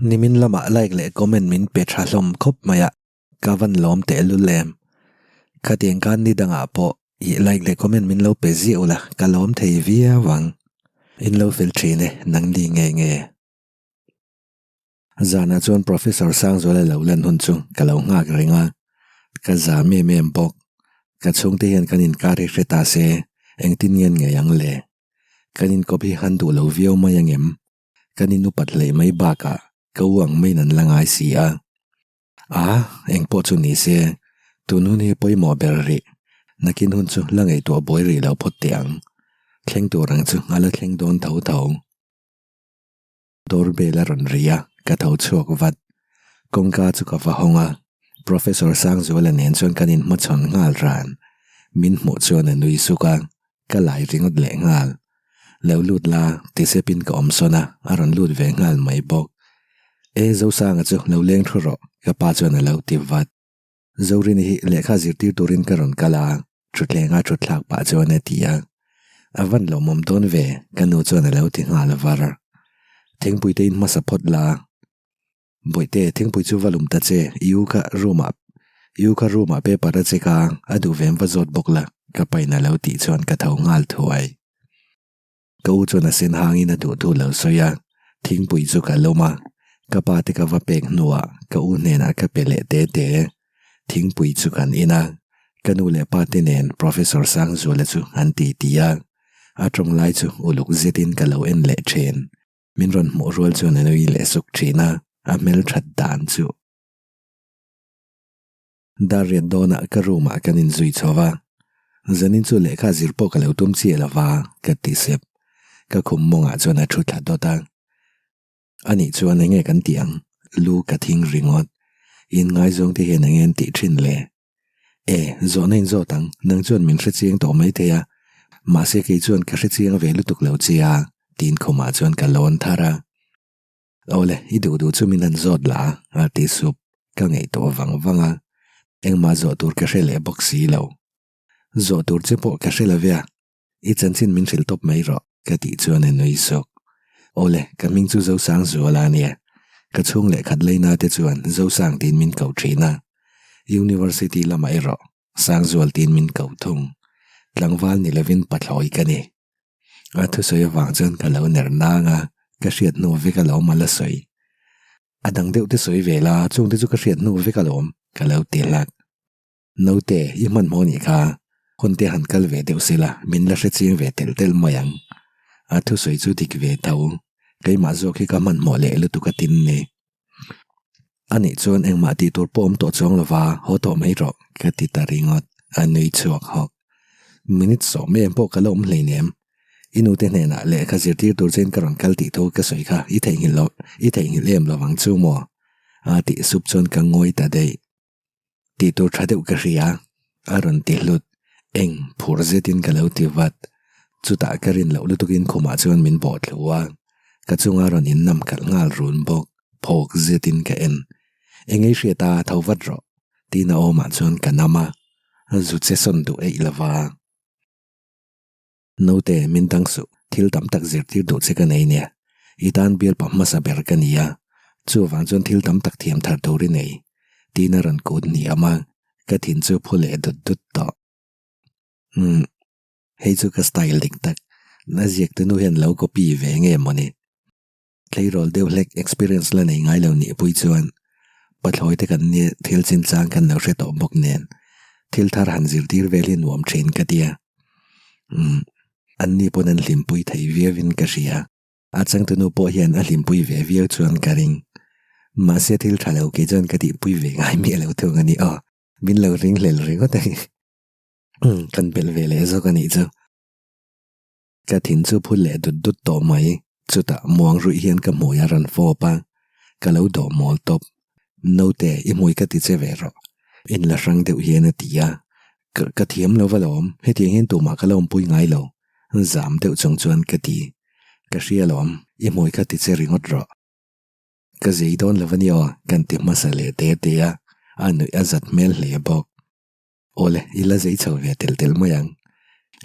Nimin lamah like leh comment min pe tha hlawm khawp mai a, ka van lawm tehlul em. Khatiang khan ni dangah pawh ih like leh comment min lo pe ziah ula ka lawm thei viau ang. In lo fel thin e nangni nge nge. Zanah chuan Professor Sangzuala lo lan hun chu ka lo nghak reng a, ka zam em em bawk. Ka chhungte hian kan inkar hi hre ta se engtin ngen ngei ang le. Kan inkawp hi han duh lo viau mai angem? Kan inupat hlei mai bakah ka u ang maiin an la ngai si a. A, engpawh chu ni se, tun hun hi pawimawh ber rih. Nakin hun chu la ngaihtuah buai rih lo phawt teh ang. Thleng tur ang chu a la thleng dawn tho tho. Doorbell a rawn ri a, ka tho chhuak vat. Kawngka chu ka va hawng a, Professor Sangzuala nen chuan kan inhmachhawn nghal ran. Min hmuh chuan a nui suk a, ka lai ringawt leh nghal. Lo lut la, ti sepin ka awm sawn a, a rawn lut ve nghal mai bawk. E Zosanga chu lo leng thu rawh, ka pa chuan a lo ti vat. Zorini hi lehkha zirtir turin ka rawn kal a, thutthleng a thutthlak pah chuan a ti a. A van lawmawm dawn ve, ka nu chuan a lo ti nghal var. Thingpui te in hmasa phawt la. Bawihte, thingpui chu va lum ta che, i u kha room ah i u kha room ah paper a check a, a duh ve va zawt bawk la, ka pain a lo tih chuan ka tho nghal thuai. Ka u chuan a sen hangin a duh thu lo sawi a, thingpui chu ka lawm a, ka pa te ka va pek hnuah ka u hnenah ka pe leh te te. Thingpui chu kan in a, ka nu leh pa te nen Professor Sangzuala chu an ti ti a, a tawng lai chu uluk zetin ka lo en leh thin. Min rawn hmuh rual chuan a nui leh suk thin a, a hmelthat dan chu. Dar riat dawnah ka room ah kan inzui chho va, zanin chu lehkha zir pawh ka lo tum chiah lo va, ka ti sep. Ka khum mawngah chuan a thu thla dawt a. Anih chuan enge kan tih ang? Lu ka thing ringawt. In ngaizawng te hian enge an tih thin le? E, zawhna in zawt ang, nang chuan min hrechiang tawh mai thei a, mahse kei chuan ka hrechiang ve lutuk lo che a, tiin khumah chuan ka lawn thar a. Awle, i duh duh chu min han zawt la a, a ti sup. Ka ngaihtuah vang vang a, engmah zawh tur ka hre leh bawk si lo. Zawh tur che pawh ka hre lo ve a, i chanchin min hrilh tawp mai rawh, ka tih chuan a nui sawk. Awle, ka hming chu Zosang Zuala a nia. Ka chhung leh khat leina te chuan Zosang tiin min ko thin a. University lamah erawh Sangzual tiin min ko thung. Tlangval ni lovin pathlawi ka ni. A thusawi avang chuan ka lo ner nang a, ka hriat hnu vek alawm a la sawi. A dang deuh te sawi ve la, chungte chu ka hriat hnu vek alawm, ka lo ti hlak. Naute, i hmanhmawh nih kha, hun te han kal ve deuh sela, min la hrechiang ve telh telh mai ang. A thusawi chu dik ve tho, keimah zawk hi ka hmanhmawh leh lutuk a tin ni. Anih chuan engmah tih tur pawh awm tawh chuang lova, haw tawh mai rawh, ka ti ta ringawt, a nui chhuak hawk. Minute sawm em pawh ka la awm hleinem. I nute hnenah lehkha zirtir tur chein ka rawn kal tih thu ka sawi kha i theihnghilh lo, i theihnghilh em lovang chu maw? A tih sup chuan ka ngawi ta daih. Tih tur tha deuh ka hria, a rawn ti hlut. Eng, phur zetin ka lo ti vat. Chutah ka rin loh lutukin khumah chuan min bawh thlu a, ka chunga rawn innam khalh nghal run bawk. Phawk zetin ka en. Eng ei hriat a, tho vat rawh, tiin a awmah chuan ka nam a, zu che sawn duh eih lova. Naute, min dang suh, thil tam tak zirtir duh che ka nei nia. I tan bialpa hmasa ber ka ni a, chuvang chuan thil tam tak thiam thar tur i nei, tiin a rawn kut hniam a, ka thin chu phu leh dut dut tawh. Umm, hei chu ka style dik tak, na ziak te nu hian lo copy ve nge mawni? Tleirawl deuh hlek experience la nei ngai lo nih pui chuan pathlawi te kan nia thil chinchang kan lo hre tawh bawk nen thil thar han zirtir vel hi nuam thin ka tia. Umm, an ni pawn an hlimpui thei viau in ka hria. A changtunu pawh hian a hlimpui ve viau chuan ka ring. Mahse thil tha lo kei chuan ka tihpui ve ngai miah lo thung a ni aw. Min lo ring hlel ringawt a ni. Umm, kan belh ve leh zawk a nih chu. Ka thin chu phul leh dut dut tawh mai, chutah muang ruih hian ka hmui a rawn fawp a, ka lo dawh mawl tawp. Naute, i hmui ka ti che ve rawh, in la hrang deuh hian a ti a, ka ka thiam lo va lawm, hetiang hian tumah ka la awmpui ngai lo, zam deuh chung chuan ka ti. Ka hria lawm, i hmui kha ti che ringawt rawh. Ka zei dawn lo a ni aw, kan ti hmasa leh te te a, a nuih a zat hmel hle bawk. Awle, i la zei chho ve tel tel mai ang.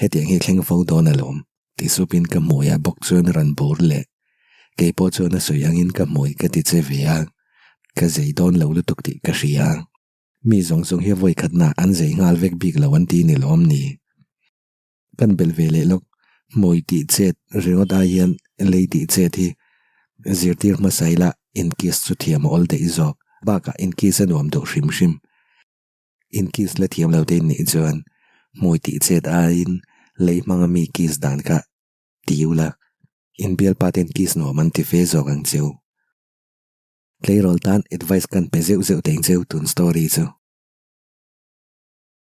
Hetiang hi thleng fo dawn alawm, ti supin ka hmuiah bawk chuan a rawn bur leh. Keipawh chuan a sawi angin ka hmui ka ti che ve a, ka zei dawn lo lutuk tih ka hria. Mi zawng zawng hi vawi khatna an zei nghal vek bik lo an ti ni lawm ni? Kan belh ve leh lawk, hmui tih chet ringawt ai hian lei tih chet hi zirtir hmasa ila inkiss chu thiam a awl daih zawk. Bakah inkiss a nuam duh hrim hrim. Inkiss la thiam lo te in nih chuan hmui tih chet aiin lei hmanga mi kiss dan kha ti ula, inbialpa ten kiss nuam an ti fe zawk ang cheu. Tleirawl tan advice kan pe zeuh zeuh teng cheu tun story chu.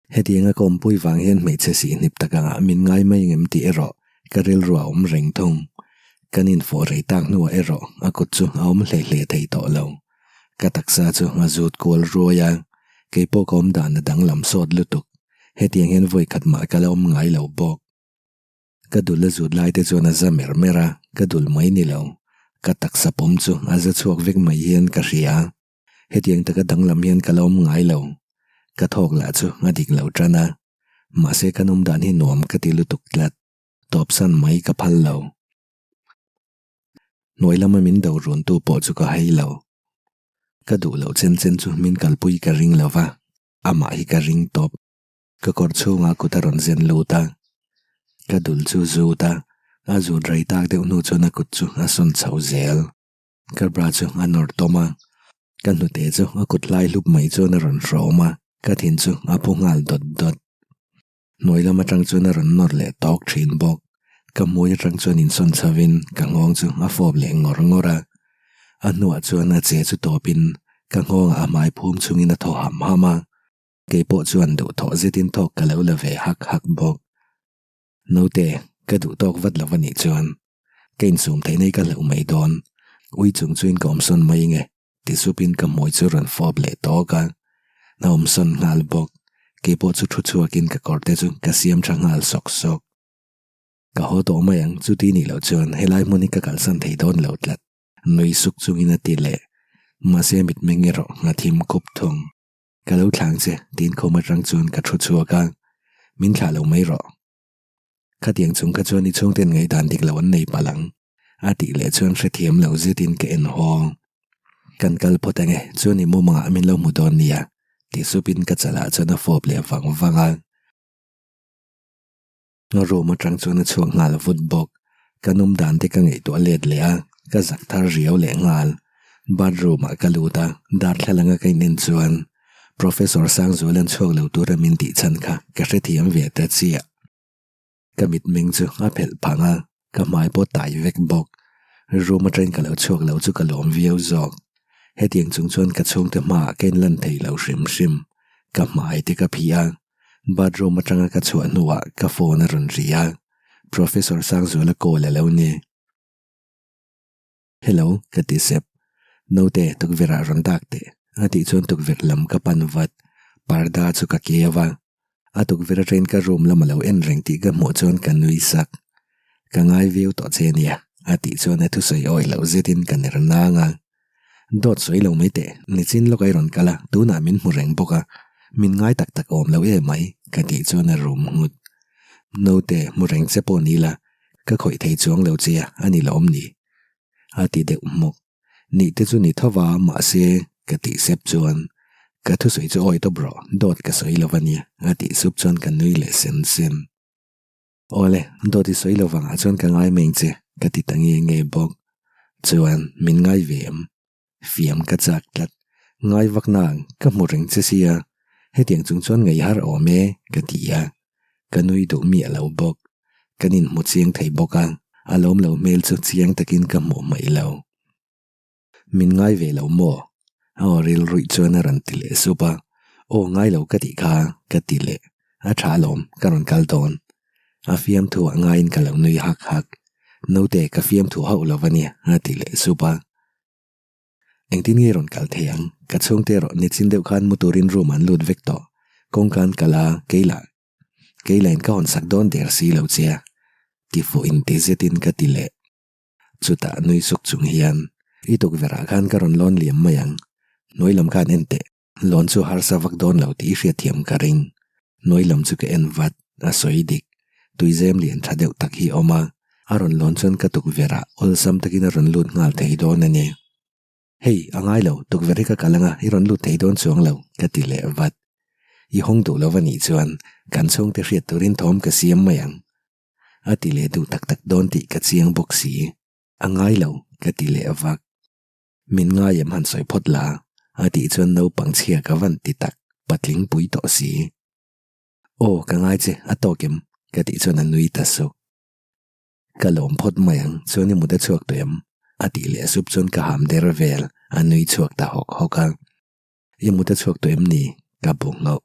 Hetianga ka awmpui vang hian hmeichhe sihhnip tak angah min ngai mai ngem tih erawh ka rilru a awm reng thung. Kan infawh rei tak hnuah erawh a kut chu a awm hle hle thei tawh lo. Ka taksa chu a zut kual ruai a, keipawh ka awm dan a danglam sawt lutuk. Hetiang hian vawi khat mah ka la awm ngai lo bawk. Ka dul a zut lai te chuan a za mer mer a, ka dul mai ni lo. Ka taksa pawm chu a za chhuak vek mai hian ka hria. Hetiang taka danglam hian ka la awm ngai lo. Ka thawk lah chu a dik lo tan a. Mahse kan awm dan hi nuam ka ti lutuk tlat. Tawpsan mai ka phal lo. Hnuai lama min do run tu pawh chu ka hei lo. Ka duh loh chen chen chu min kalpui ka ring lo va, amah hi ka ring tawp. Ka kawr chhungah kut a rawn zen lut a, ka dul chu zut a, a zut rei tak deuh hnu chuan a kut chu a sawn chho zel. Ka bra chu a nawr tawm a, ka hnute chu a kut lai hlup mai chuan a rawn hrawm a, ka thin chu a phu nghal dawt dawt. Hnuai lam atang chuan a rawn nawr leh tawk thin bawk. Ka hmui atang chuan insawn chhovin ka nghawng chu a fawp leh ngawr ngawr a. A hnuah chuan a che chu tawpin ka nghawngah a hmai phum chungin a thaw ham ham a. Kei pawh chuan duhthawh zetin thawk ka lo la ve hak hak bawk. Naute, ka duh tawk vat lo anih chuan ka insum theih nei ka hlauh mai dawn. Ui chung chuin ka awmsawn mai nge. Ti supin ka hmui chu rawn fawp leh tawk a, a awmsawn nghal bawk. Keipawh chu thu chhuakin ka kawr te chu ka siam tha nghal sawk sawk. Ka haw tawh mai ang, chuti nih loh chuan helai hmun hi ka kalsan thei dawn lo tlat, nui suk chungin a ti leh. Mahse mitmeng erawh a thim khup thung. Ka lo thlang che, tiin khawm atang chuan ka thu chhuak a, min thlah lo mai rawh. Khatiang chung kha chuan i chhungten ngaihdan dik lo an nei palh ang, a tih leh chuan hrethiam lo zetin ka en haw. Kan kal phawt ange, chuan i mumangah min lo hmu dawn nia, ti supin ka chalah chuan a fawp leh vang vang a. Room atang chuan a chhuak nghal vut bawk. Ka nawm dan te ka ngaihtuah let leh a, ka zak thar riau leh nghal. Bathroom ah ka lut a, darthlalang a ka inen chuan Professor Sangzuala'n chhuak lo tura min tih chhan kha ka hrethiam ve ta chiah. Ka mitmeng chu a phelh phang a, ka hmai pawh tai vek bawk. Room atangin ka lo chhuak lo chu ka lawm viau zawk. Hetiang chung chuan ka chhungte hmaah ka inlan thei lo hrim hrim. Ka hmai te ka phih a, bathroom atanga ka chhuah hnuah ka phone a rawn ri a, Professor Sangzuala call a lo ni. Hello, ka ti sep. Naute, tukverh ah rawn dak teh. A tih chuan tukverh lam ka pan vat. Parda chu ka keu a. A tukverh atangin ka room lam a lo en reng tih ka hmuh chuan ka nui sak. Ka ngai viau tawh che nia, a tih chuan a thusawi awih loh zetin ka ner nang a. Dawt sawi lo mai teh, nichin lawk a i rawn kal a, tunah min hmu reng bawk a. Min ngai tak tak awm lo em mai, ka tih chuan a rum nghut. Naute, hmu reng che pawh ni la, Ka khawih thei chuang lo che a, a ni lawm ni? A ti deuh hmawk. Nih te chu ni tho va, mahse, ka tih sep chuan, Ka thusawi chu awi tawp rawh, dawt ka sawi lo va nia, a tih sup chuan ka nui leh sen sen. Awle, dawt i sawi lo vangah chuan ka ngai mai ang che, ka ti ta nge nge bawk. Chuan, min ngai ve em? Fiam ka chak tlat. Ngai vak nang, ka hmu reng che sia. Hetiang chung chuan ngaih har awm e, ka ti a. Ka nui duh miah lo bawk. Kan inhmu chiang thei bawk a, a lawm lo hmel chu chiang takin ka hmuh hmaih lo. Min ngai ve lo maw? A aw rilruih chuan a rawn ti leh sup a. Aw ngai lo ka tih kha, ka ti leh. A tha alawm, ka rawn kal dawn. A fiamthu ah ngaiin ka lo nui hak hak. Naute, ka fiamthu hauh lo va nia, a ti leh sup a. Engtin nge rawn kal thei ang? Ka chhungte erawh nichin deuh khan mu turin room an lut vek tawh. Kawngka an kal a, keila keila in ka hawn sak dawn der si lo che a, ti fuh in ti zetin ka ti leh. Chutah nui suk chung hian, I tukverh ah khan ka rawn lawn liam mai ang. Hnuai lam khan en teh. Lawn chu harsa vak dawn lo tih i hriatthiam ka ring. Hnuai lam chu ka en vat, a sawi dik. Tuizem lian tha deuh tak hi a awm a. A rawn lawn chuan ka tukverh ah awlsam takin a rawn lut nghal thei dawn a ni. Hei, a ngai lo, tukverh hi ka kal anga i rawn lut thei dawn chuang lo, ka ti leh vat. I hawng duh lo a nih chuan kan chhungte hriat turin thawm ka siam mai ang. A ti leh duh tak tak dawn tih ka chiang bawk si. A ngai lo, ka ti leh vak. Min ngai em han sawi phawt la, a tih chuan naupang chhia ka van ti tak, patling pui tawh si. Aw, ka ngai che, a tawk em? ka tih chuan a nui ta suk. Ka lawm phawt mai ang, chuan i mut a chhuak tawh em? a tih leh sup chuan ka ham der vel, a nui chhuak ta hawk hawk a. I mut a chhuak tawh em ni? Ka bu nghauh.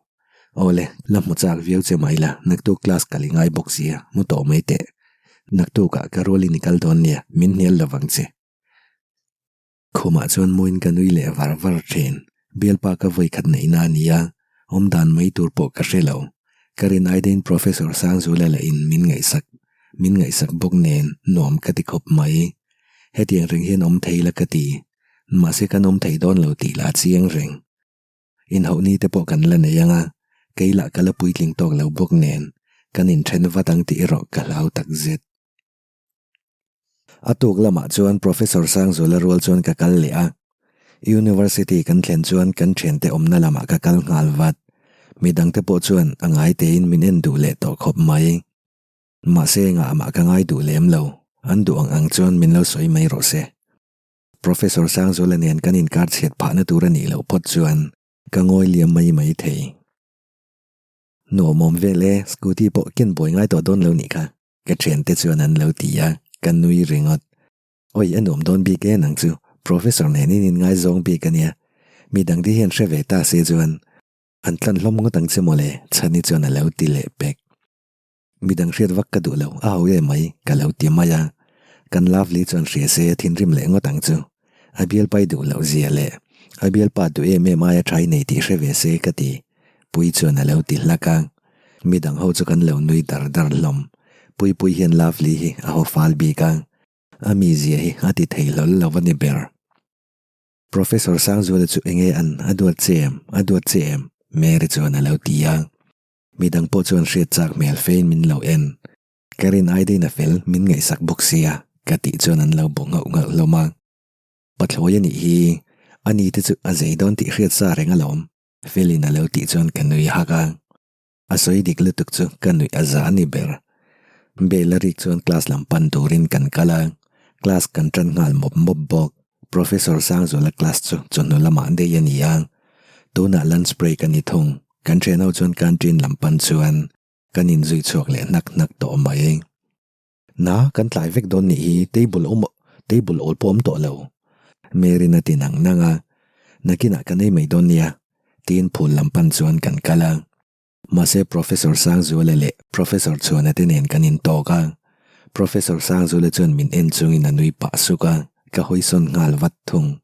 Awle, la hmu chak viau che mai la, naktuk class kal i ngai bawk sia, mu tawh mai teh. Naktukah ka rualin i kal dawn nia, min hnial lo vang che. Khumah chuan muin ka nui leh var var thin. Bialpa ka vawi khat neihna a ni a, awm dan mai tur pawh ka hre lo. Ka rin aidain Professor Sangzula lah in min ngaihsak min ngaihsak bawk nen nuam ka ti khawp mai. Hetiang reng hian awm thei la ka ti. Mahse kan awm thei dawn lo tih lah a chiang reng. Inhauh ni te pawh kan la nei ang a, kei lah ka la puitling tawk lo bawk nen kan inthen vat ang tih erawh ka hlau takzet. A tuk lamah chuan Professor Sangzula rual chuan ka kal leh a. University kan thlen chuan kan thiante awmna lamah ka kal nghal vat. Midangte pawh chuan a ngai tein min en duh leh tawh khawp mai. Mahse engah mah ka ngai duh lem lo, an duh ang ang chuan min lo sawi mai rawh se. Professor Sangzula nen kan inkar chhiat phahna tur a nih loh phawt chuan ka ngawi liam mai mai thei. Nuamawm vel e, scooty pawh ken buai ngai tawh dawn lo nih kha. Ka thiante chuan an lo ti a, ka nui ringawt. Awi, a nuam dawn bik e nang chu, Professor nen in inngaizawng bik a nia. Mi dangte hian hre ve ta se chuan an tlan hlawm ngawt ang che mawle, Chhani chuan a lo ti leh pek. Mi dang hriat vak ka duh lo, a ho e mai, ka lo ti mai a. Kan Lovely chuan hria se a thinrim leh ngawt ang chu. A bialpai duh loh zia leh a bialpa duh em em aia tha i nei tih hre ve se ka ti. Pui chuan a lo ti hlak a, mi dang ho chu kan lo nui dar dar hlawm. Puipui hian Lovely hi a haw fal bik a, a mizia hi a ti thei hlawl lo a ni ber. Professor Sangzuala chu enge an a duat che em, a duat che em? Mary chuan a lo ti a. Mi dang pawh chuan hriat chak hmel fein min lo en. Ka rin ai deiin a fel, min ngaihsak bawk sia, ka tih chuan an lo bu nghauh nghauh hlawm a. Pathlawi a nih hi, a ni te chu a zei dawn tih hriat sa reng alawm. Felin a lo tih chuan ka nui hak a, a sawi dik lutuk chu ka nuih a za a ni ber. Bell a rik chuan class lam pan turin kan kal a, class kan tan nghal mawp mawp bawk. Professor Sangzuala class chu chawhnu lamah daih a ni a, tunah lunch break a ni thung. Kan thian ho chuan canteen lam pan chuan kan inzui chhuak leh hnak hnak tawh mai. Na, kan tlai vek dawn nih hi table awm table awl pawh awm tawh lo. Mary'n a ti nang nang a, nakinah kan ei mai dawn nia, tiin phul lam pan chuan kan kal a. Mahse Professor Sangzuala leh Professor Chhuana te nen kan intawk a, Professor Sangzuala chuan min en chungin a nui pah suk a, ka hawisawn nghal vat thung.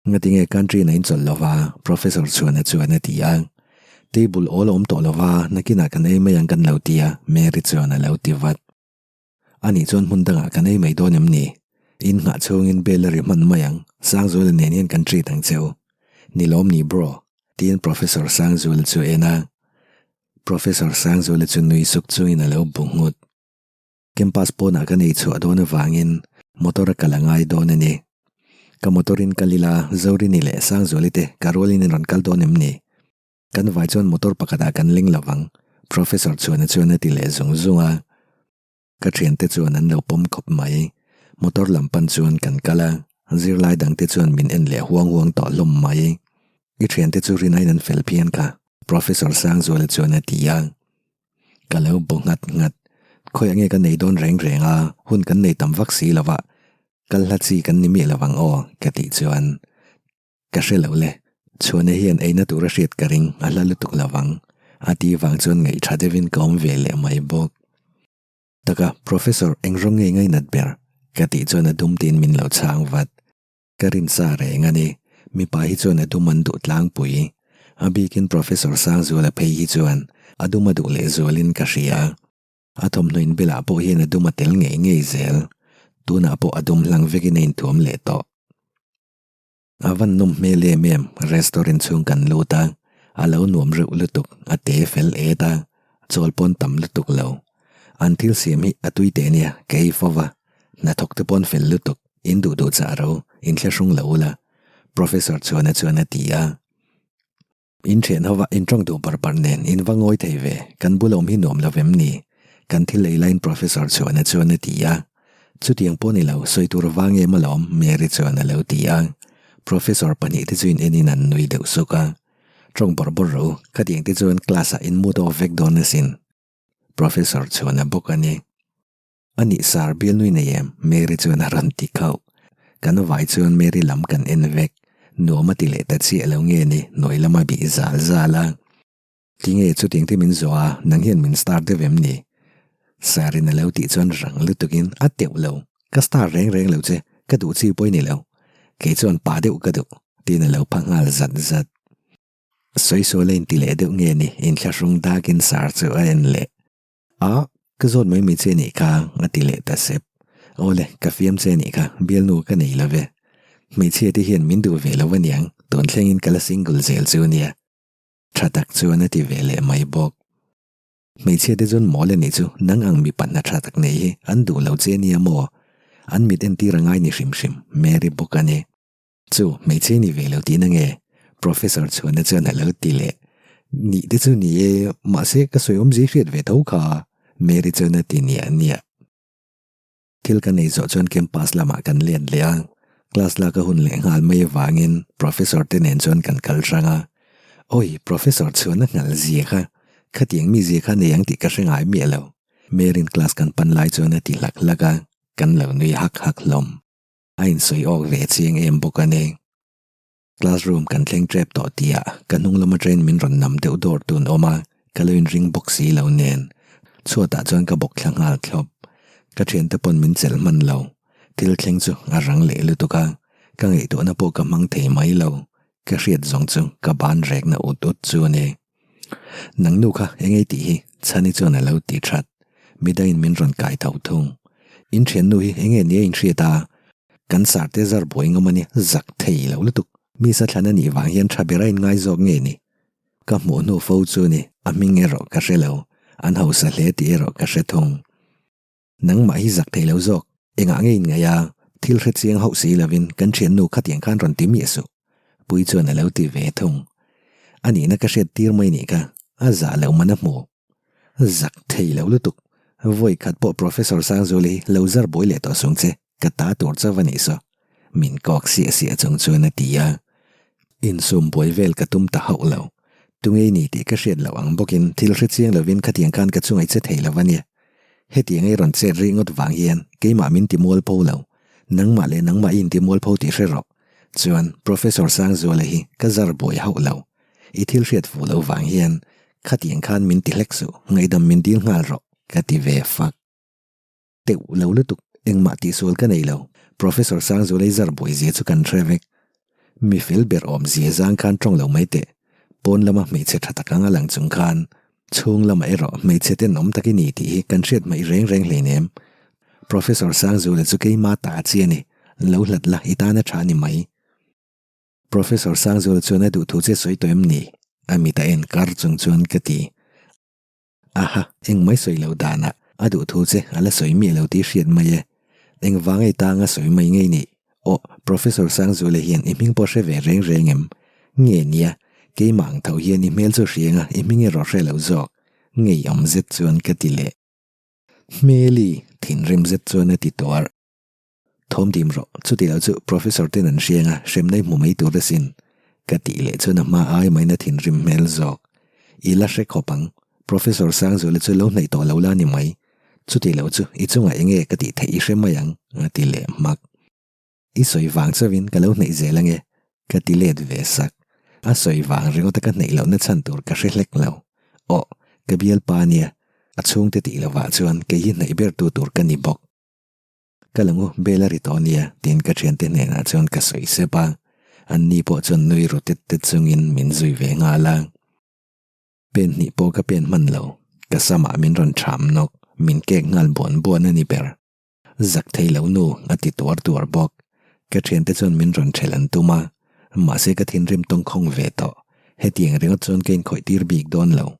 Ngatinge country na in chawlh lova? Professor Chhuana chuan a ti a. Table awl a awm tawh lova, nakinah kan ei mai ang kan lo ti a, Mary chuan a lo ti vat. Anih chuan hmun dangah kan ei mai dawn em ni? In nghah chhungin bell a ri hman mai ang, Sangzuala nen hian kan treat ang cheu. Ni lawm ni bro? Tiin Professor Sangzuala chu a en a. Professor Sangzuala chu nui suk chungin a lo bu nghut. Campus pawnah ka nei chhuah dawn avangin motor a kal a ngai dawn a ni. Ka motor in kal ila Zorini leh Sangzuali te ka rualin in rawn kal dawn em ni? Kan vai chuan motor pakhatah kan ling lovang, Professor Chhuana chuan a ti leh zung zung a. Ka thiante chuan an lo pawm khawp mai. Motor lam pan chuan kan kal a, zirlai dangte chuan min en leh huang huang tawh hlawm mai. I thiante chu rinaiin an fel phian kha, Professor Sangzuala chuan a ti a. Ka lo bu nghat nghat. Khawiah nge ka nei dawn reng reng a, hun kan nei tam vak si lova, kal hla chi kan ni miah lo ang aw, ka tih chuan ka hre lo le. Chhuana hian eina tur a hriat ka ring, a hla lutuk lo vang, a ti vang chuan ngaihṭha deuhin ka awm ve leh mai bawk. Taka, Professor, eng rawng nge ngainat ber? ka tih chuan a dum tiin min lo chhang vat. Ka rinsa reng a ni. Mipa hi chuan a dum an duh tlangpui. A bikin Professor Sangzuala phei hi chuan a dum a duh leh zualin ka hria. A thawmhnaw inbelah pawh hian a dum a tel ngei ngei zel. Tunah pawh a dum hlang vekin a inthuam leh tawh. A van nawm hmel em em, restaurant chhung kan lut a, a lo nuam reuh lutuk, a te fel et a, chawl pawn tam lutuk lo. An thil siam hi a tui teh nia, ka ei fo va. Hnathawk te pawn fel lutuk, in duh duh chah ro, in thlahrung lo ula. Professor chuan a chuan a ti a. In thian hova in tawng duh bar bar nen in va ngawi thei ve, kan bul awm hi nuam lo vem ni? Kan thil ei laiin Professor chuan a chuan a ti a. Chutiang pawh ni lo, sawi tur vang em alawm, Mary chuan a lo ti a. Professor pahnihte chu in enin an nui deuh suk a. Tawng bawrh bawrh rawh u, khatiang te chuan class ah in mut off vek dawn asin. Professor chuan a bawk a ni. A nih sir bialnui nei em? Mary chuan a rawn ti khauh. Kan vai chuan Mary lam kan en vek. Nuam a ti leh ta chiah lo nge ni, hnuai lama bih zal zal a. Tinge chutiang te min zawh a, nang hian min star deuh em ni? Sir in a lo tih chuan rang lutukin a teuh lo. Ka star reng reng lo che, ka duh chi pawh i ni lo. Kei chuan pa deuh ka duh. Tiin a lo pha nghal zat zat. Sawisawl a inti leh deuh nge ni, inthlahrung dakin sar chu a en leh. A, ka zawt mai mai che nih kha, a ti leh ta sep. Awle, ka fiam che nih kha, bialnu ka nei lo ve. Hmeichhia te hian min duh ve lo aniang, tun thlengin ka la single zel chu nia. Tha tak chuan a ti ve leh mai bawk. Hmeichhia te chuan mawl a nih chu, nang ang mipa hna tha tak nei hi an duh lo che nia maw? An mit entir a ngai ni hrim hrim, Mary bawk a ni. Chu, hmeichhe ni ve lo tihna nge? Professor chhuahna chuan a lo ti leh. Nih te chu ni e, mahse ka sawi awmzia hriat ve tho kha, Mary chuan a ti niah niah. Thil kan ei zawh chuan campus lamah kan let leh a, class lak a hun leh nghal mai avangin Professor te nen chuan kan kal hrang a. Awi, Professor chhuahna nghal zia kha, khatiang mi zia kha nei ang tih ka hre ngai miah lo, Mary'n class kan pan lai chuan a ti hlak hlak a, kan lo nui hak hak hlawm. A insawi awk ve chiang em bawk a ni. Classroom kan thleng tep tawh tihah ka hnung lama train min rawn nam deuh dawr tun awm a, ka lo inring bawk si lo nen. Chhuatah chuan ka bawk thla nghal thlawp. Ka thiante pawn min chelh hman lo. Thil thleng chu a rang leh lutuk a, ka ngaihtuahna pawh ka hmang thei mai lo. Ka hriat zawng chu ka ban rekna ut ut chu a ni. Nang nu kha eng ei tih hi Chhani chuan a lo ti that. Midangin min rawn kai tho thung. In thian nu hi enge nia in hriat a? Kan sar te zar buai ngam a nia, zak thei lo lutuk. Mi sa thlan a nih vang hian tha ber a in ngai zawk nge ni? Ka hmuh hnu fo chu ni, a hming erawh ka hre lo. An hausa hle tih erawh ka hre thung. Nangmah hi zak thei lo zawk, engah nge in ngaih a, thil hre chiang hauh si lovin kan thiannu khatiang khan rawn ti miah suh. Pui chuan a lo ti ve thung. A nihna ka hriat tir mai nih kha, a zah loh man a hmu. Zak thei lo lutuk, vawi khat pawh Professor Sangzuala hi lo zar buai leh tawh sung che, ka ta tur chauh a nih saw. Min kawk siah siah chung chuan a ti a. Insum buai vel ka tum ta hauh lo. Tunge i ni tih ka hriat loh ang bawkin thil hre chiang lovin khatiang khan ka chungaih che thei lo a nia. Hetiang ei rawn chet rih ngawt vang hian keimah min ti mualpho lo. Nangmah leh nangmah i inti mualpho tih hre rawh. Chuan Professor Sangzuala hi ka zar buai hauh lo. I thil hriat fuh loh vang hian khatiang khan min ti hlek suh, ngaihdam min dil nghal rawh, ka ti ve fak. Teuh lo lutuk, engmah tihsual ka nei lo, Professor Sangzualei zar buai zia chu kan hre vek. Mi fel ber awm zia zang khan tawng lo mai teh, pawn lama hmeichhe tha tak anga lang chung khan chhung lamah erawh hmeichhe tenawm tak i ni tih hi kan hriat hmaih reng reng hleinem. Professor Sangzuala chu keima ta chi a ni, lo hlat la i tan a tha ni mai. Professor Sangzuala chuan a duh thu che sawi tawh em ni? A mit a en kar chung chuan ka ti. Aha, eng mai sawi lo danah a duh thu che a la sawi miah lo tih hriat mai e. Eng vang ei tang a sawi mai ngei nih? Aw, Professor Sangzuala hian i hming pawh hre ve reng reng em? Nge nia, keimah ang tho hian i hmel chu hriang a, i hming erawh hre lo zawk. Ngei awm zet chuan ka ti leh. Hmeli, thinrim zet chuan a ti tuar. Thawm dim rawh, chuti lo chu Professor ten an hriang a, hremna i hmu mai tur asin. Ka tih leh chuan a hma ai main a thinrim hmel zawk. I la hre khawp ang, Professor Sangzuala chu lo hnaih tawh lo la ni mai. Chuti lo chu i chungah eng nge ka tih theih i hre mai ang, a ti leh hmak. I sawi vang chauhin ka lo hnaih zel ange, ka ti let ve sak. A sawi vang ringawta ka hnaih lohna chhan tur ka hre hlek lo. Aw, ka bialpa ania, a chhungte tih lovah chuan kei hi hnaih ber tu tur ka ni bawk. Ka la ngu bel a ri tawh nia tiin ka thiante hnenah chuan ka sawi sep a, an ni pawh chuan nui ru tet tet chungin min zui ve nghal a. Pen hnih pawh ka pen hman lo, ka samah min rawn ṭham nawk, min kek nghal buan buan a ni ber. Zak thei lo nu a ti tuar tuar bawk. Ka thiante chuan min rawn ṭhelh an tum a, mahse ka thinrim tawngkhawng ve tawh. Hetiang ringawt chuan ka inkhawih tir bik dawn lo.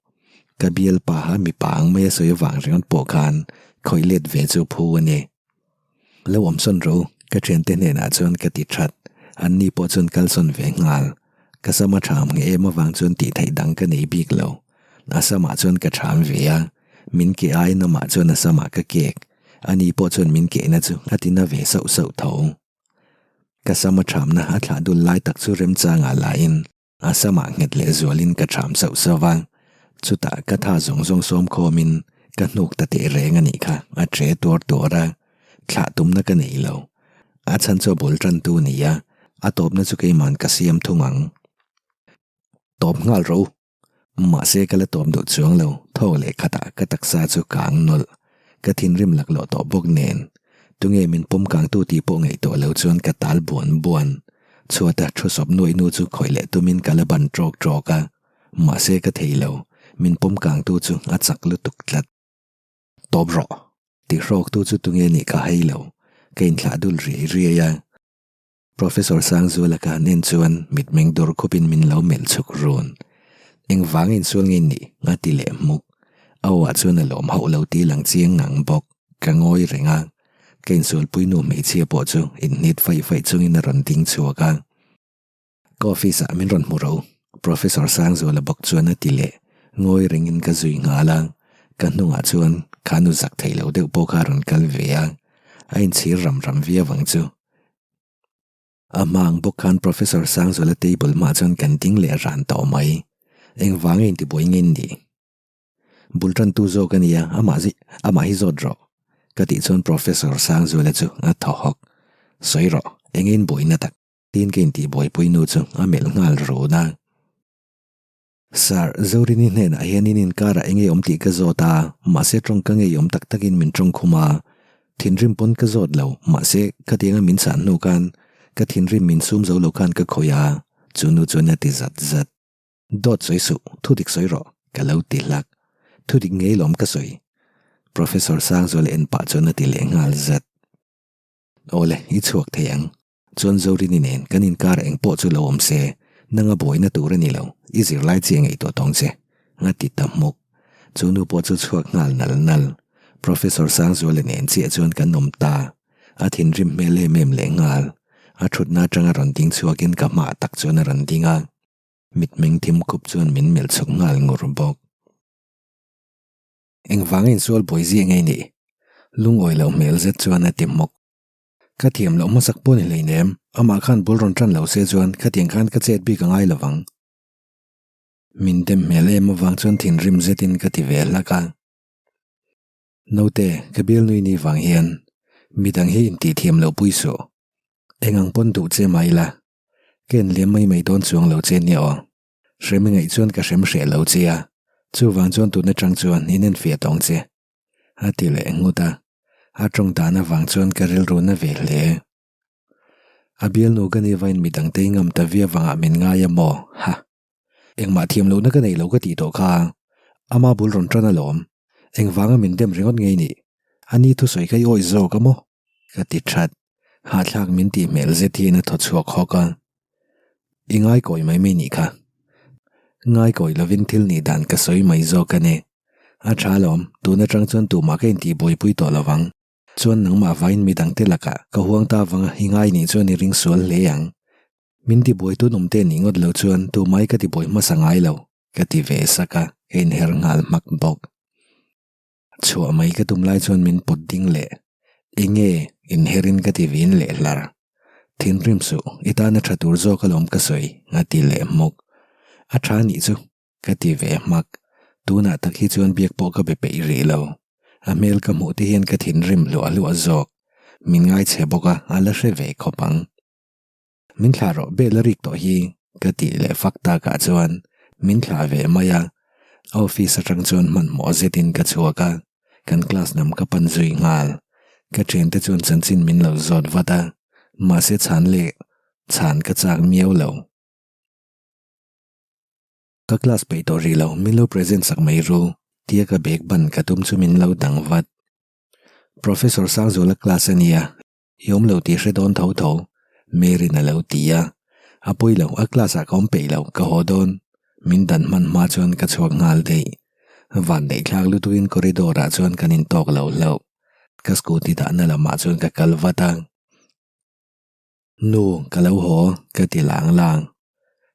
Ka bialpa a mipa ang mai a sawi avang ringawt pawh khan khawih let ve chu phu a ni. Lo awmsawn rawh u, ka thiante hnenah chuan ka ti that. Anni pawh chuan kalsawn ve nghal. Ka sam a tham nge em avang chuan tih theih dang ka nei bik lo. A samah chuan ka tham ve a, min ke aiin amah chuan a samah ka kek. Ani pawh chuan min kehna chu a tina ve sauh sauh tho. Ka sam a thamna a thlah dul lai tak chu remchangah lahin A samah nghet leh zualin ka ṭham sauh sauh va, chutah ka tha zawng zawng sawm khawmin ka hnuk ta teh reng a nih kha, a ṭe tuar tuar a, thlah tumna ka nei lo. A chhan chu a bul ṭantu a ni a, a tawpna chu keima'n ka siam thung ang. Tawp nghal rawh u. Mahse ka la tawp duh chuang lo, thawk leh khatah ka taksa chu ka ang nawlh. Ka thinrim laklawh tawh bawk nen, tunge min pawm kangtu tih pawh ngaihtuah lo chuan ka tal buan buan. Chhuata thu sawp nuaih nu chu khawih leh tumin ka la ban tawk tawk a, mahse ka thei lo, min pawm kangtu chu a chak lutuk tlat. Tawp rawh! Ti hrawktu chu tunge nih ka hai lo, ka inthlah dul riai riai a. Professor Sangzuala ka han en chuan mitmeng dur khupin min lo melh chhuk run. Engvanga insual nge nih? a ti leh hmuk. A aw ah chuan a lawm hauh lo tih lang chiang ngang bawk. Ka ngawi reng a. Ka insualpui nu hmeichhia pawh chu inhnit faih faih chungin a rawn ding chhuak a. Ka office ah min rawn hmu ro, Professor Sangzuala bawk chuan a ti leh. Ngawi rengin ka zui nghal a. Ka hnungah chuan kha nu zak theih lo deuh pawh kha a rawn kal ve a. A inchhir ram ram viau ang chu. A hma ang bawk khan Professor Sangzuala table hmaah chuan kan ding leh ran tawh mai. Engvanga intibuai nge nih? Bul tantu zawk a nia, amah zi, amah hi zawt rawh. Ka tih chuan Professor Sangzuala chu a thaw hawk. Sawi rawh, eng in buaina tak? Tiin ka intihbuaipui nu chu a melh nghal run a. Sir, Zorini hnenah hian in inkarah eng nge awm tih ka zawt a, mahse tawng ka ngei awm tak takin min tawng khum a. Thinrim pawn ka zawt lo, mahse khatianga min chhan hnu khan ka thinrim min sum zo lo khan ka khawih a, chu nu chuan a ti zat zat. Dawt sawi suh, thudik sawi rawh, ka lo ti hlak. Thudik ngei lawm ka sawi. Professor Sangzuala en pah chuan a ti leh nghal zat. Awle, i chhuak thei ang. Chuan Zorini nen kan inkar eng pawh chu lo awm se, nanga buaina tur a ni lo, i zirlai chiah ngaihtuah tawng che, a ti ta hmuk. Chu nu pawh chu chhuak nghal nal nal. Professor Sangzuala nen chiah chuan kan awm ta. A thinrim hmel em em leh nghal. A thutna atanga rawn ding chhuakin ka hmaah tak chuan a rawn ding a. Mitmeng thim khup chuan min melh chhuk nghal ngur bawk. Engvanga insual buai ziah nge nih? Lungawi loh hmel zet chuan a ti hmawk. Ka thiam loh hmasak pawh ni hleinem, amah khan bul rawn tan lo se chuan khatiang khan ka chet bik a ngai lo vang. Min dem hmel em avang chuan thinrim zetin ka ti ve hlak a. Naute, ka bialnui ni vang hian midang hi intih thiam loh pui suh. Eng ang pawn duh che mah ila, ka enliam mai mai dawn chuang lo che nia aw. Hrem i ngaih chuan ka hrem hreh lo che a, chuvang chuan tun atang chuan inenfiah tawng che. A ti leh nghut a, a tawng dan avang chuan ka rilru na ve hle. A bialnu ka ni vain midang te ngam ta viau vangah min ngai a maw? Ha! Engmah thiam lohna ka nei lo ka tih tawh kha, ama bul rawn tan alawm. Engvanga min dem ringawt ngei nih? A ni thusawi kha i awih zawk a maw? Ka ti that. Hahthlak min tih hmel zet hian a thaw chhuak hawk a. I ngaikawi mai mai nih kha. Ngaikawi lovin thil nih dan ka sawi mai zawk a ni. A tha alawm, tun atang chuan tumah ka intih buaipui tawh lovang. Chuan nangmah vain midangte lakah ka huang ta avanga i ngai nih chuan i ring sual hle ang. Min tibuaitu nawm te nih ngawt lo chuan tumah i ka tibuai hmasa ngai lo, ka ti ve sak a, ka inher nghal hmak bawk. Chhuah mai ka tum lai chuan min pawt ding leh, Enge? Inherin ka ti vin leh hlar. Thinrim suh, i tana tha tur zawk alawm ka sawi, a ti leh hmawk. A tha nih chu, ka ti ve hmak. Tunah tak hi chuan biak pawh ka be peih rih lo. A hmel ka hmuh te hian ka thinrim hluah hluah zawk. Min ngaichhe bawk a, a la hre ve khawp ang. Min thlah rawh bel a rik tawh hi ka tih leh fak takah chuan min thlah ve mai a, office atang chuan hmanhmawh zetin ka chhuak a, kan class lam ka pan zui nghal. Ka thiante chuan chanchin min lo zawt vat a, mahse chhan leh chhan ka chak miau lo. Ka class peih tawh rih lo, min lo present sak mai ru tia ka bag ban ka tum chu min lo dang vat. Professor Sangzuala class a nia, I awm lo tih hre dawn tho tho, Mary'n a lo ti a. A pawi lo, a class ah ka awm peih lo, ka haw dawn. Min dan hman hma chuan ka chhuak nghal daih. Vanneih thlak lutukin corridor ah chuan kan intawk lo hlauh. Ka scooty dahna lamah chuan ka kal vat a. Nu, ka lo haw, ka ti lang lang.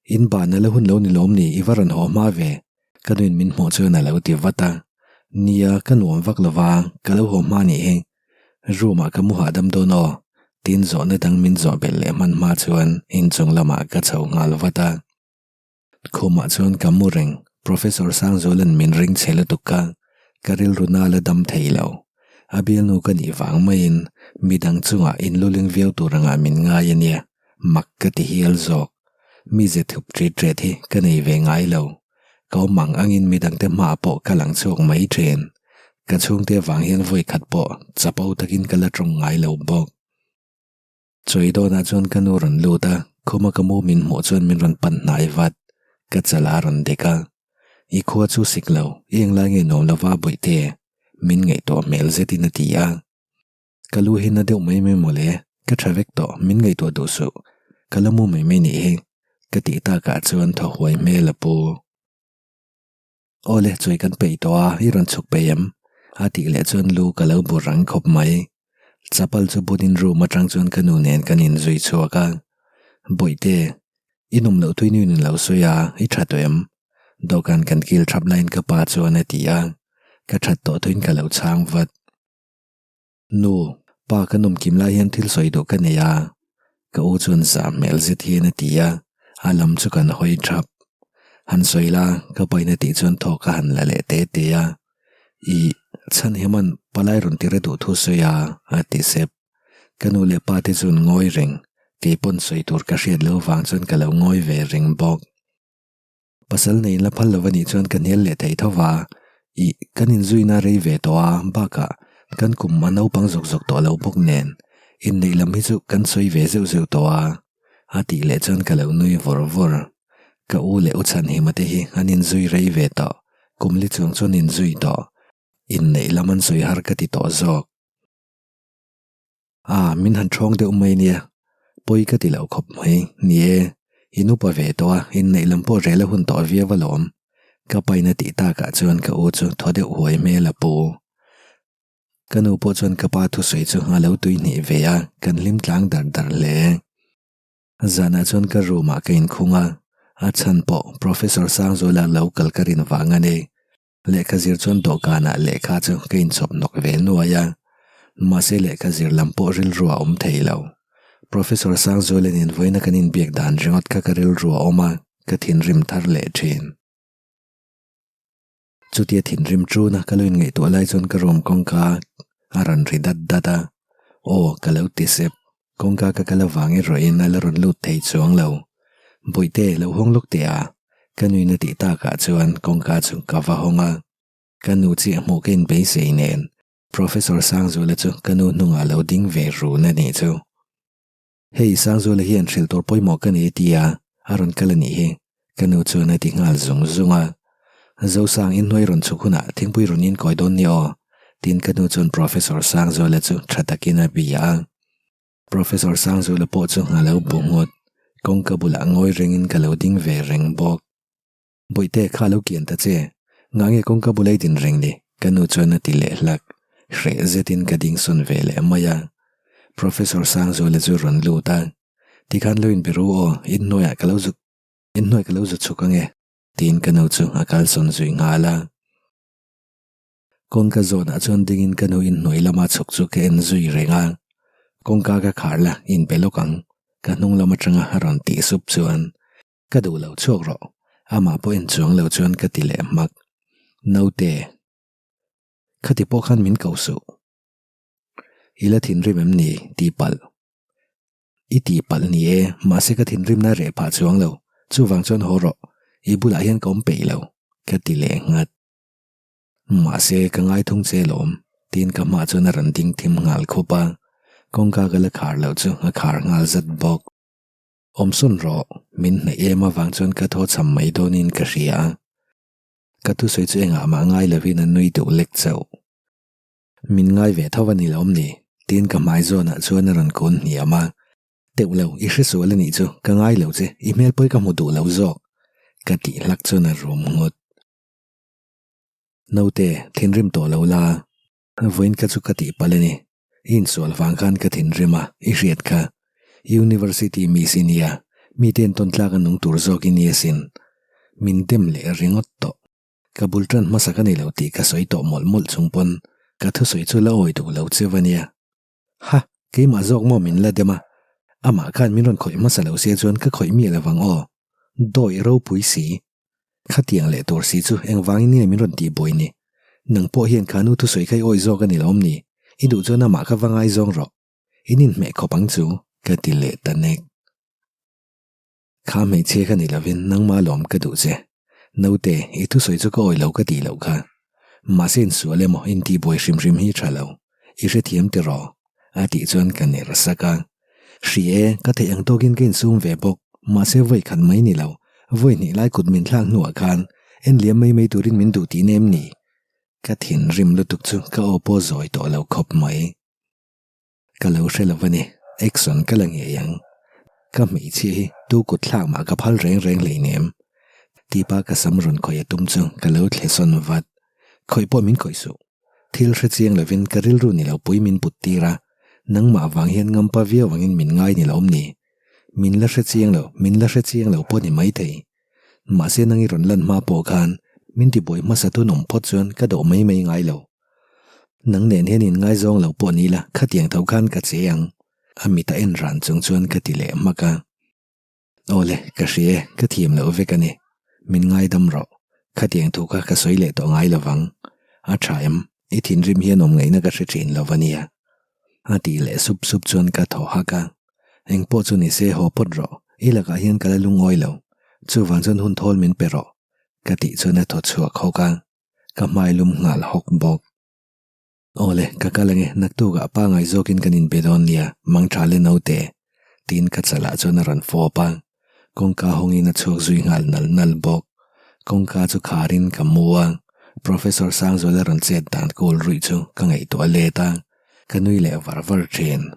In ban a la hun lo ni lawm ni, i va rawn haw hma ve, ka nuin min hmuh chuan a lo ti vat a. Nia, ka nuam vak lo va, ka lo haw hma nih hi. Room ah ka mu hahdam dawn aw, tin zawhna dang min zawh belh leh hman hma chuan inchung lamah ka chho nghal vat a. Khumah chuan ka mu reng, Professor Sangzuala'n min ring chhe lutuk ka, ka rilru na la dam thei lo. A bialnu ka nih vang maiin midang chungah inluling viau tur angah min ngai a nia, mak ka ti hial zawk. Mi ze thup ṭit ṭet hi ka nei ve ngai lo. Ka awm ang angin midangte hmaah pawh ka lang chhuak mai ṭhin. Ka chhungte vang hian vawi khat pawh chapo takin ka la ṭawng ngai lo bawk. Chawi dawnah chuan ka nu rawn lut a, khuma ka mu min hmuh chuan min rawn pan hnai vat. Ka chal a rawn dek a. I khua chu sik lo, i englai nge nuam lova Bawihte? Min ngaihtuah hmel zetin a ti a. Ka lu hi na deuh mai mai mawle, ka tha vek tawh, min ngaihtuah duh suh. Ka la mu mai mai nih hi, ka tih takah chuan thaw huai hmel a pu. Awle, chawi kan peih tawh a, i rawn chhuk peih em? A tih leh chuan lu ka lo bu rang khawp mai. Chapal chu bunin room atang chuan ka nu nen kan inzui chhuak a. Bawihte, i nawm loh tui nuin in lo sawi a, i tha tawh em? Dawhkan kan kil thap laiin ka pa chuan a ti a, ka that tawh thuin ka lo chhang vat. Nu, pa ka nawm kim lai hian thil sawi duh ka nei a, ka u chuan zah hmel zet hian a ti a, a lam chu kan hawi thap. Han sawi la, ka pain a tih chuan thawk ka han la leh te te a. Ih, chhan himan palai rawn tira duh thu sawi a, a ti sep. Ka nu leh pa te chuan ngawi reng, kei pawn sawi tur ka hriat loh vang chuan ka lo ngawi ve reng bawk. Pasal nei la phal lo a nih chuan ka hnial leh thei tho va, ih, kan inzuina rei ve tawh a, bakah kan kum a naupang zawk zawk tawh lo bawk nen, inneih lam hi chu kan sawi ve zeuh zeuh tawh a. A tih leh chuan ka lo nui vawr vawr. Ka u leh u Chhanhima te hi an inzui rei ve tawh, kum li chuang chuan inzui tawh. Inneih lam an sawi har ka ti tawh zawk. A, min han ṭhawng deuh mai nia. Pawi ka ti lo khawp mai. Ni e, in upa ve tawh a, inneih lam pawh rel a hun tawh viau alawm. Ka pain a tih takah chuan ka u chu thaw deuh huai hmel a pu. Ka nu pawh chuan ka pa thusawi chu a lo tui hnih ve a, kan hlim tlang dar dar hle. Zanah chuan ka room ah ka inkhung a, a chhan pawh Professor Sangzuala lo kal ka rin vang a ni. Lehkha zir chuan dawhkanah lehkha chu ka inchhawp nawk ve nuai a, mahse lehkha zir lam pawh rilru a awm thei lo. Professor Sangzuala nen vawiina kan inbiak dan ringawt kha ka rilru a awm a, ka thinrim thar leh thin. Chutia thinrim ṭuna ka lo inngaihtuah lai chuan ka room kawngka a rawn ri dat dat a, aw ka lo ti sep, kawngka ka kal avang erawhin a la rawn lut thei chuang lo. Bawihte lo hawng lawk teh a, ka nuin a tih takah chuan kawngka chu ka va hawng a, ka nu chiah hmuh ka inbeisei nen Professor Sangzuala chu ka nu hnungah lo ding ve run a nih chu. Hei Sangzuala hian hrilh tur pawimawh ka nei ti a, a rawn kal a nih hi, ka nu chuan a ti nghal zung zung a. Zosang inhnuai rawn chhuk hunah thingpui rawn inkawi dawn nia aw, tiin ka nu chuan Professor Sangzuala chu tha takin a bia a. Professor Sangzuala pawh chu a lo bu nghut, kawngka bulah ngawi rengin ka lo ding ve reng bawk. Bawihte kha lo kian ta che, ngah nge kawngka bula i din reng ni? Ka nu chuan a ti leh hlak. Hreh zetin ka ding sawn ve leh mai a. Professor Sangzuala chu rawn lut a, Tikhan lo inbe ru aw, inhnuaiah ka lo zuk, inhnuai ka lo zu chhuk ange, tiin ka nu chu a kalsawn zui nghal a. Kawngka zawnah chuan dingin ka nu inhnuai lama chhuk chu ka en zui reng a, Kawngka ka khar la, inbe lawk ang, ka hnung lam atanga a rawn tih sup chuan Ka duh lo chhuak rawh, amah pawh en chuang lo chuan ka ti leh hmak. Naute, khati pawh khan min ko suh. I la thinrim em ni? Tih palh. I tih palh ni e, mahse ka thinrimna reh phah chuang lo, chuvang chuan haw rawh, i bulah hian ka awm peih lo, ka ti leh nghat. Mahse ka ngai thung che lawm, tiin ka hmah chuan a rawn ding thim nghal khup a, kawngka ka la khar loh chu a khar nghal zat bawk. Awmsawn rawh, min hnaih em avang chuan ka thaw cham mai dawnin ka hria a. Ka thusawi chu engah mah ngai lovin a nui duh lek chauh. Min ngai ve tho a ni lawm ni? Tiin ka hmai zawnah chuan a rawn kun hniam a. Teuh lo, i hresual a nih chu, ka ngai lo che, i hmel pawi ka hmu duh lo zawk, ka tih hlak chuan a rum nghut. Naute, thinrim tawh lo la. Vawiin kha chu ka tihpalh a ni. I insual vang khan ka thinrim a, i hriat kha. University miss i nia, mite entawn tlak a nung tur zawk i ni asin. Min dem leh ringawt tawh. Ka bul tan hmasa ka ni lo tih ka sawi tawh mawlh mawlh chung pawn ka thusawi chu la awi duh lo cheu a nia. Ha! Keimah zawk maw min la dem a? Amah khan min rawn khawih hmasa lo sia chuan ka khawih miah lovang aw. Dawi ropui si. Khatiang leh tur si chu engvangin nge min rawn tih buai ni? Nang pawh hian kha nu thusawi kha i awi zawk a ni lawm ni? I duh chuan amah kha va ngaizawng rawh. In inhmeh khawp ang chu, ka ti leh ta nek. Kha hmeichhia kha ni lovin nangmah lawm ka duh che. Naute, i thusawi chu ka awi lo ka tih loh kha. Mahse insual emaw intihbuai hrim hrim hi tha lo. I hrethiam tiraw? A tih chuan ka ner sak a. Hri e, ka theih ang tawkin ka insum ve bawk. Mahse vawi khat mai ni lo, vawi hnih lai kut min thlak hnuah khan en liam mai mai turin min duh tih nem ni? Ka thinrim lutuk chu ka aw pawh zawi tawh lo khawp mai. Ka lo hre lo a ni, action ka la ngei ang. Ka hmeichhia hi tu kut thlak mah ka phal reng reng hleinem. Tipa ka sam rawn khawih a tum chu ka lo thle sawn vat. Khawih pawh min khawih suh. Thil hre chiang lovin ka rilru ni lo pui min put tir a, nangmah vang hian ngampa viau angin min ngai ni lo awm ni. Min la hre chiang lo, min la hre chiang lo pawh ni maithei. Mahse nang i rawn lan hma pawh khan min tibuai hmasa thun awm phawt chuan ka dawh mai mai ngai lo. Nang nen hian in ngaizawng lo pawh ni la khatiang tho khan ka che ang. A mit a en ran chung chuan ka ti leh hmak a. Awle, ka hria e, ka thiam loh vek a ni. Min ngaidam rawh. Khatiang thu kha ka sawi leh tawh ngai lovang. A tha em, i thinrim hian awm ngaihna ka hre thin lo a nia. A tih leh sup sup chuan ka thaw hak a. Eng pawh chu ni se haw phawt rawh, i lakah hian ka la lungawi lo. Chuvang chuan hun thawl min pe rawh. Ka tih chuan a thaw chhuak hawk a, ka hmai lum nghal hawk bawk. Awle, ka kal ange, naktukah pangai zawkin kan inbe dawn nia, mang tha le naute. Tiin ka chalah chuan a rawn fawp a, kawngka hawngin a chhuak zui nghal nal nal bawk. Kawngka chu kharin ka mu a, Professor Sangzuala rawn chet dan kawl ruih chu ka ngaihtuah let a, ka nui leh var var thin.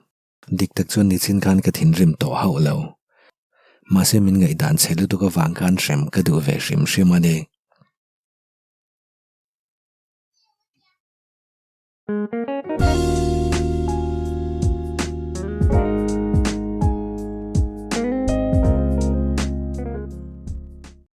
Dik tak chuan nichin khan ka thinrim tawh hauh lo. Mahse min ngaihdan chhe lutuk avang khan hrem ka duh ve hrim hrim a ni.